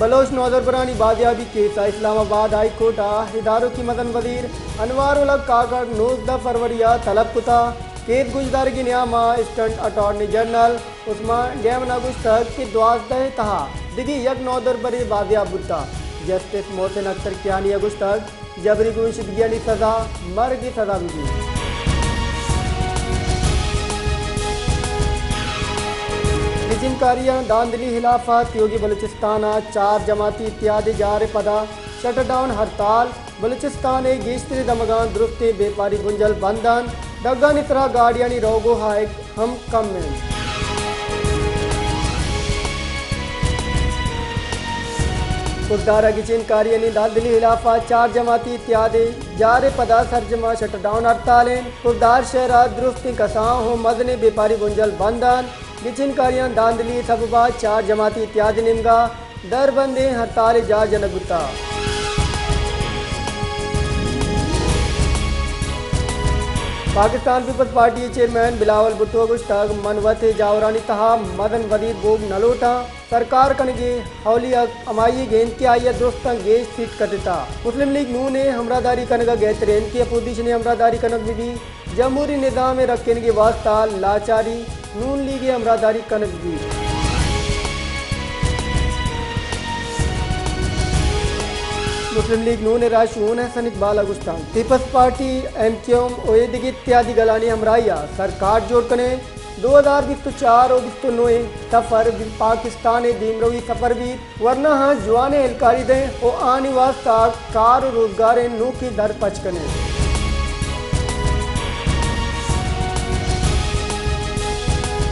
بلوچ نودربرانی بازیابی کیس ءَ اسلام آباد ہائی کورٹ ءَ ادارکی مزن وزیر انوار الحق کاکڑ نوزدہ فروری ءَ طلب کتا۔ کیس گوشدارگی نیام ءَ اسسٹنٹ اٹارنی جنرل عثمان ڈیمن ءَ گوشتگ کہ دوازدہ ءِ تہا دگہ یک نودربرے بازیاب بوتا۔ جسٹس محسن اختر کیانی ءَ گوشتگ، جبری گوشدگیانی سزا مرگ ءِ سزا بہ بیت۔ گچین کاریاں دھاندلی ہلاف ءَ تیوگیں بلوچستان ءَ چار جماعتی اتحاد ءِ جار ءِ پدا شٹ ڈاؤن ہڑتال، بلوچستان ءِ گیشتریں دمگاں درستیں بیپاری بنجل بند انت، ڈگانی سرا گاڑیانی روگ ءُ آیگ ہم کم انت۔ کردار ءَ گچین کاریانی دھاندلی ہلاف ءَ چار جماعتی اتحاد ءِ جار ءِ پدا سرجم ءَ شٹ ڈاؤن ہڑتال انت۔ کردار شہر ءَ درستیں کسان ءُ مزنیں بیپاری بنجل بند انت۔ گچین کاریاں دھاندلی ءِ سبب ءَ چار جماعتی اتحاد ءِ نیمگ ءَ دربندیں ہڑتال ءِ جار جنگ بوتگ۔ پاکستان پیپلز پارٹی ءِ چیئرمین بلاول بھٹو ءَ گوشتگ، من وت ءِ جاورانی تہا مزن وزیر بوگ نہ لوٹاں۔ سرکار کنگ ءِ اولی حق ہمائی ئیگ انت کہ آئی ءَ درستاں گیش سیٹ کٹتہ۔ مسلم لیگ نون ءِ ہمراہداری کنگ ءَ گہتر انت کہ اپوزیشن ءِ ہمراہداری کنگ بہ بیت۔ جمہوری نظام ءِ رکھینگ ءِ واستہ لاچاری نون لیگ ءِ ہمراہداری کنگ بیت۔ مسلم لیگ نون ءِ راہشون احسن اقبال ءَ گوشتگ، Peoples Party, M Q M ءُ اے دگہ اتحادی گلانی ہمراہی ءَ سرکار جوڑ کنیں۔ دو ہزار بیست ءُ چار ءُ بیست ءُ نو ءِ سفر پاکستان ءِ دیمروی سفر بیت، ورنا آں جوانیں اہلکاری دئیں ءُ آہانی واستہ کار ءُ روزگار ءِ نوکیں در پچ کنیں۔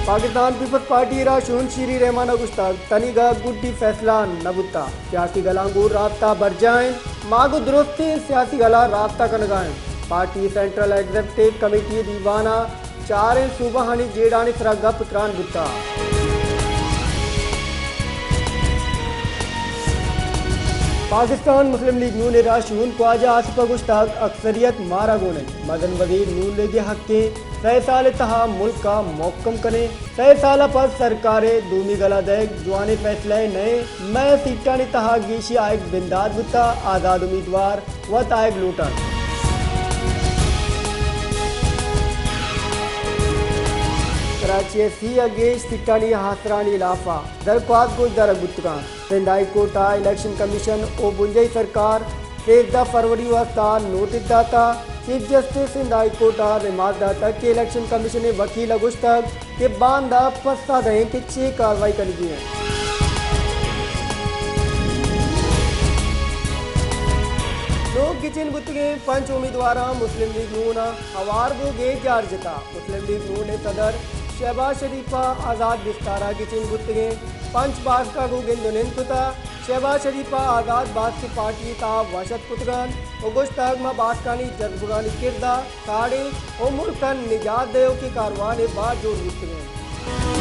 پاکستان پیپلز پارٹی ءِ راہشون شیری رحمان ءَ گوشتگ، تنیگا گڈی فیصلہ نہ بوتگ۔ سیاسی گلاں گوں رابطہ برجاہ انت، ما گوں درستیں سیاسی گلاں رابطہ کنگا ایں۔ پارٹی سینٹرل ایگزیکٹو کمیٹی ءِ دیوان ءَ چاریں صوبہانی جیڑھانی سرا گپ ءُ تران بوتگ۔ پاکستان مسلم لیگ نون ءِ راہشون خواجہ آصف ءَ گوشتگ، اکثریت مارا گون انت، مزن وزیر نون لیگ ءِ حق انت، سئے سال ءِ تہا ملک ءَ محکم کنیں۔ سئے سال ءَ پد سرکار ءِ دومی گل ءَ دئیگ جوانیں فیصلہ ئے نہ انت۔ مئے سیٹانی تہا گیشی آیگ بندات بوتگ، آزاد امیدوار وت آیگ لوٹ انت۔ کراچی ءِ سی ءَ گیش سیٹانی آسرانی ہلاف ءَ درخواست گوشدارگ بوتگ انت۔ سندھ ہائی کورٹ ءَ الیکشن کمیشن ءُ بنجاہی سرکار سیزدہ فروری ءِ واستہ نوٹس داتگ۔ Chief justice Sindh high court ءَ ریمارک داتگ کہ الیکشن کمیشن ءِ وکیل ءَ گوشتگ کہ باندا پسہ دئیں کہ چے کاروائی کنگی انت۔ لوگ گچین بوتگیں پنچ امیدواراں مسلم لیگ نون ءَ ہوار بوگ ءِ جار جتگ۔ مسلم لیگ نون ءِ صدر شہباز شریف ءَ آزاد بستار ءَ گچین بوتگیں پنچ باسک ءَ گوں گند ءُ نند کتگ۔ شہباز شریف ءَ آزاد باسک پارٹی ءِ تہا وش اتک کتگ انت ءُ گوشتگ، ما باسکانی جزبگانی کرد ءَ ساڑیں ءُ ملک ءَ نجات دئیوکیں کاروان ءِ بہر جوڑ بوتگیں۔